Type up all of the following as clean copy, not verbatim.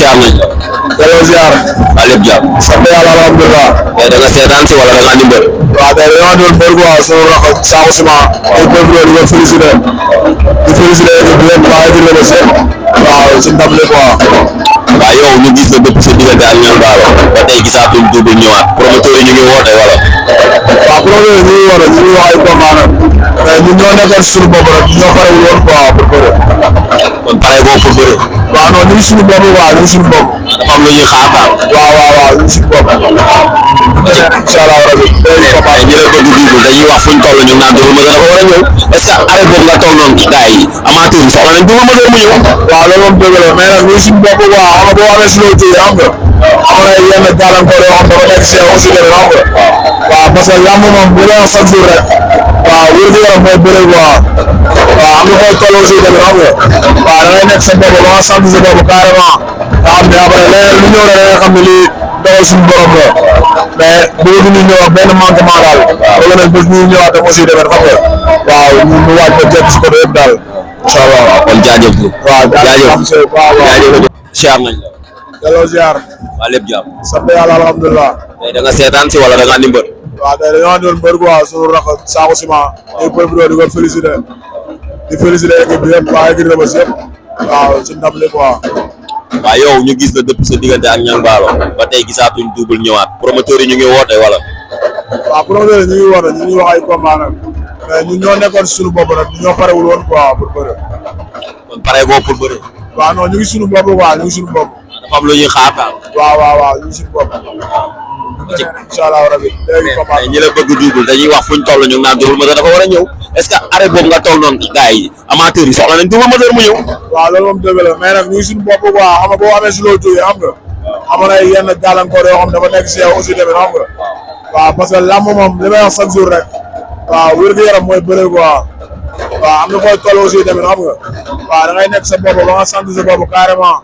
siyaar nañ la. delloo ziar. waa lépp jàmm. sant yàlla alhamdulilah. tey da nga seetaan si wala da ngaa dimbal. waaw tey dañoo doon mbër quoi suñu rakk Sakho Ciment. ay profité di ko félicité. di félicité équipe bi yëpp waa équipe la seen. waaw si ndam li quoi. waaw yow ñu gis la depuis sa diggante ak Niang Ballo ba tey gisaatuñ Double ñëwaat promoteur yi ñu ngi woote wala. waaw promoteur yi ñu ngi woote ñu ngi wax ay combat nag. mais ñun ñoo nekkoon suñu bopp rek ñoo parewul woon quoi pour bëre. kon pare boo pour bëre. waaw non ñu ngi suñu bopp quoi ñu ngi suñu bopp. dafa am lu ñuy xaar daal. waaw ñu ngi suñu bopp. incha allah rabi. mais ñi la bëgg Double dañuy wax fuñ toll ñu naan Double Moteur dafa war a ñëw est-ce que arrêt boobu nga toll noonu gars yi amateur yi soxla nañ Double Moteur mu ñëw. waaw loolu moom dëgg la mais nag ñu ngi suñu bopp quoi xam nga boo amee si loolu tuuti xam nga am na yenn gàllankoor yoo xam dafa nekk si yow aussi tamit xam nga waaw parce que lamb moom bu la wax chaque jour rek waaw wér-gu-yaram mooy bëre quoi waaw am nga koy toll aussi tamit xam nga waaw da ngay nekk sa bopp ba nga sant sa bopp carrément nga xam ne après leneen lu ñëw rek da nga xam ne lii dogal suñu borom la mais bëgg ñu ñëw ak benn manquement daal bëgg nañ bés ñu ñëwaat tam aussi tamit xam nga waaw ñu waaj ba jekk si côté yëpp daal incha allah. kon jaajëf bi. waaw jaajëf siyaar nañ la. delloo ziar. waa lépp jàmm. sant yàlla alhamdulilah. tey da nga seetaan si wala da ngaa dimbal. waaw tey dañoo doon mbër quoi suñu rakk Sakho Ciment. ay profité di ko félicité di félicité équipe bi yëpp waa équipe Rebeuss yëpp waaw ci ndam li quoi. waaw yow ñu gis la depuis sa diggante ak Niang Ballo ba tey gisaatuñ Double ñëwaat promoteur yi ñu ngi woote wala. waaw promoteur yi ñu ngi woote ñu ngi wax ay combat nag mais ñun ñoo nekkoon suñu bopp nag ñoo parewul woon quoi pour bëre. kon pare boo pour bëre. waaw non ñu ngi suñu bopp quoi ñu ngi suñu bopp. dafa am lu ñuy xaar daal. waaw ñu ngi suñu bopp. incha allah rabi léegi combat mais ñi la bëgg Double dañuy wax fuñ toll ñu naan Double Moteur dafa war a ñëw est-ce que arrêt boobu nga toll noonu gars yi amateurs yi soxla nañ Double Moteur mu ñëw. waaw loolu moom dëgg la mais nag ñu ngi suñu bopp quoi xam nga boo amee si loolu tuuti xam nga amoon na yenn gàllankoor yoo xam dafa nekk si yow aussi tamit xam nga waaw parce que lamb moom li may wax chaque jour rek waaw wér-gu-yaram mooy bëre quoi waaw am na fooy toll aussi tamit xam nga waaw da ngay nekk sa bopp ba nga sant sa bopp carrément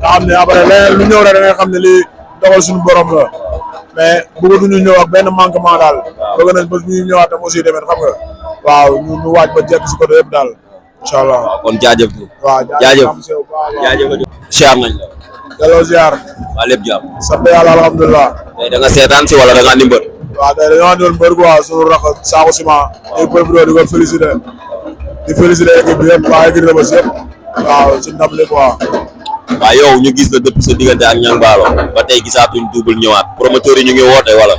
nga xam ne après leneen lu ñëw rek da ngay xam ne lii dogal suñu borom la mais bëgguñu ñëw ak benn manquement daal bëgg nañ ba ñu ñëwaat tam aussi tamit xam nga waaw ñu waaj ba jekk si côté yëpp daal incha allah. kon jaajëf. waaw jaajëf siyaar nañ la. delloo ziar. waa lépp jàmm. sant yàlla alhamdulilah. tey da nga seetaan si wala da ngaa dimbal. waaw tey dañoo doon mbër quoi suñu rakk Sakho Ciment. ay profité di ko félicité di félicité équipe bi yëpp waa équipe Rebeuss yëpp waaw ci ndam li quoi. waaw yow ñu gis la depuis sa diggante ak Niang Ballo ba tey gisaatuñ Double ñëwaat promoteur yi ñu ngi woote wala.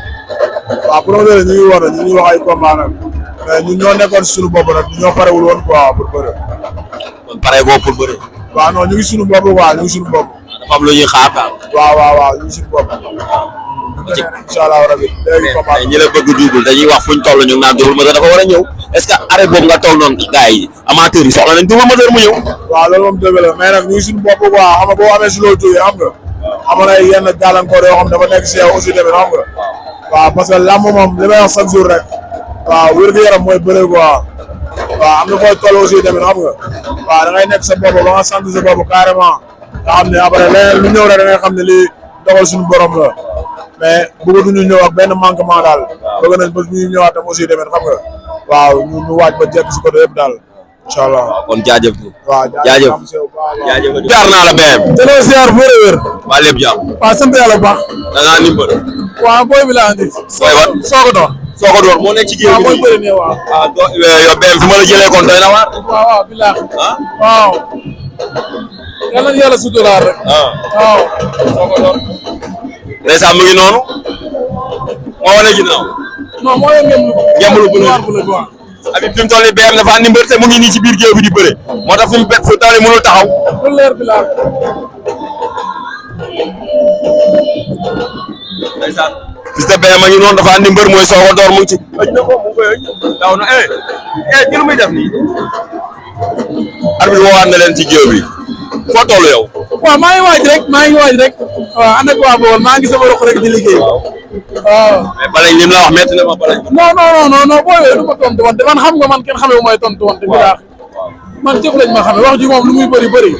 waaw promoteur yi ñu ngi woote ñu ngi wax ay combat nag mais ñun ñoo nekkoon suñu bopp nag ñoo parewul woon quoi pour bëre. kon pare boo pour bëre. waaw non ñu ngi suñu bopp quoi ñu ngi suñu bopp. dafa am lu ñuy xaar daal. waaw ñu ngi suñu bopp. incha allah rabi léegi combat mais ñi la bëgg Double dañuy wax fuñ toll ñu naan Double Moteur dafa war a ñëw est-ce que arrêt boobu nga toll noonu gars yi amateurs yi soxla nañ Double Moteur mu ñëw. waaw loolu moom dëgg la mais nag ñu ngi suñu bopp quoi xam nga boo amee si loolu tuuti xam nga amoon na yenn gàllankoor yoo xam dafa nekk si yow aussi tamit xam nga waaw parce que lamb moom li may wax chaque jour rek waaw wér-gu-yaram mooy bëre quoi waaw am na fooy toll aussi tamit xam nga waaw da ngay nekk sa bopp ba nga sant sa bopp carrément nga xam ne après leneen lu ñëw rek da ngay xam ne lii dogal suñu borom la mais bëgguñu ñëw ak benn manquement daal bëgg nañ ba ñu ñëwaat tam aussi tamit xam nga waaw ñu waaj ba jekk si côté yëpp daal incha allah. kon jaajëf. waaw jaajëf. jaar naa la BM. delloo ziar bu wér. waa lépp jàmm. waaw sant yàlla bu baax. da ngaa nimbal. waaw booy bi laa andi. booy ban Soko door. Soko door moo nekk ci géew bi. waaw mooy bëri ne waaw. yow BM fi ma la jëlee kon doy na waar. waaw bilaahi. ah waaw. yal na yàlla suturaal rek. waaw. Soko door. ndeysaan mu ngi noonu. moo wane ginnaaw. non moo yor ngeen lu ko. Habib fi mu toll nii BM dafa andi mbër te mu ngi nii ci biir géew bi di bëre moo tax fi mu bet fu toll nii mënul taxaw. lu leer bi laa. ndeysaan fils de BM a ngi noonu dafa andi mbër mooy Soko door mu ngi ci. ëj na ko mu ngi koy daw na ñu lu muy def nii. arbitre woowaat na leen ci géew bi foo toll yow. waaw maa ngi waaj rek waaw ànd ak waa Bawol maa ngi sama roq rek di liggéey. waaw. mais Balaye li mu la wax métti na ma Balaye. non booy yooyu du ma tontu wante man xam nga man kenn xamee wu may tontu wante. waaw man jëf lañ ma xamee wax ji moom lu muy bëri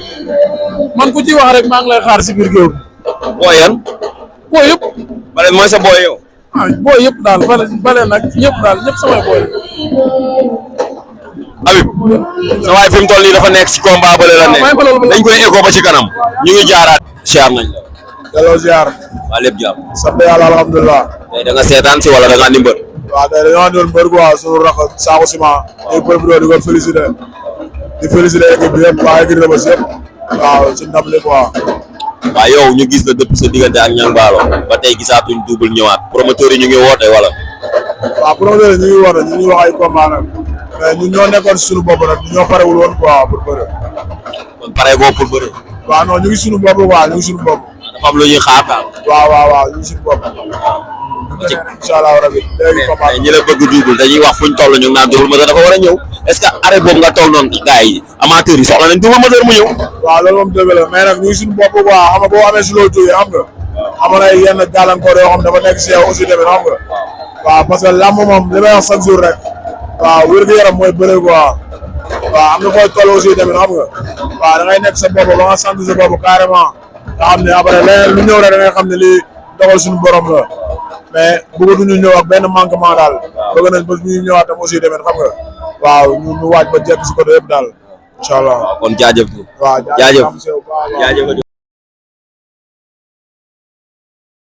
man ku ci wax rek maa ngi lay xaar si biir géew bi. booy yan. booy yëpp. Balaye mooy sa booy yow. ah booy yëpp daal bale nag ñëpp samay booy. Habib sa waay fi mu toll nii dafa nekk si combat bële la nekk dañ koy écho ba ci kanam ñu ngi jaaraat. siyaar nañ la. delloo ziar. waa lépp jàmm. sant yàlla alhamdulilah. tey da nga seetaan si wala da ngaa ni mbër. waaw tey dañoo andoon mbër quoi suñu rakk Sakho Ciment. di profité di ko félicité. di félicité équipe bi yëpp waa équipe Rebeuss yëpp. waaw ci ndam li quoi. waaw yow ñu gis la depuis sa diggante ak Niang Ballo ba tey gisaatuñ double ñëwaat promoteur yi ñu ngi woote wala. waaw promoteur yi ñu ngi woote ñu ngi wax ay combat nag mais ñun ñoo nekkoon si suñu bopp nag ñoo parewul woon quoi pour bëre. kon pare boo pour bëre. waaw non ñu ngi suñu bopp quoi ñu ngi suñu bopp. dafa am lu ñuy xaar daal. waaw ñu ngi suñu bopp. incha allah rabi léegi combat ñi la bëgg double dañuy wax fuñ toll ñu naan double moteur dafa war a ñëw est-ce que arrêt boobu nga toll noonu gars yi amateurs yi soxla nañ double moteur mu ñëw. waaw loolu moom dëgg la mais nag ñu ngi suñu bopp quoi xam nga boo amee si loo jógee xam nga amoon ay yenn gàllankoor yoo xam dafa nekk si yow aussi tamit xam nga waaw parce que làmb moom li may wax chaque jour rek waaw wér-gu-yaram mooy bëre quoi waaw am na fooy toll aussi tamit xam nga waaw da ngay nekk sa bopp ba nga sant sa bopp carrément nga xam ne après leneen lu ñëw rek da ngay xam ne lii dogal suñu borom la mais bëggatuñu ñëw ak benn manquement daal bëgg nañ ba ñu ñëwaat tam aussi tamit xam nga waaw ñu waaj ba jekk si côté yëpp daal incha allah. kon jaajëf. waaw jaajëf.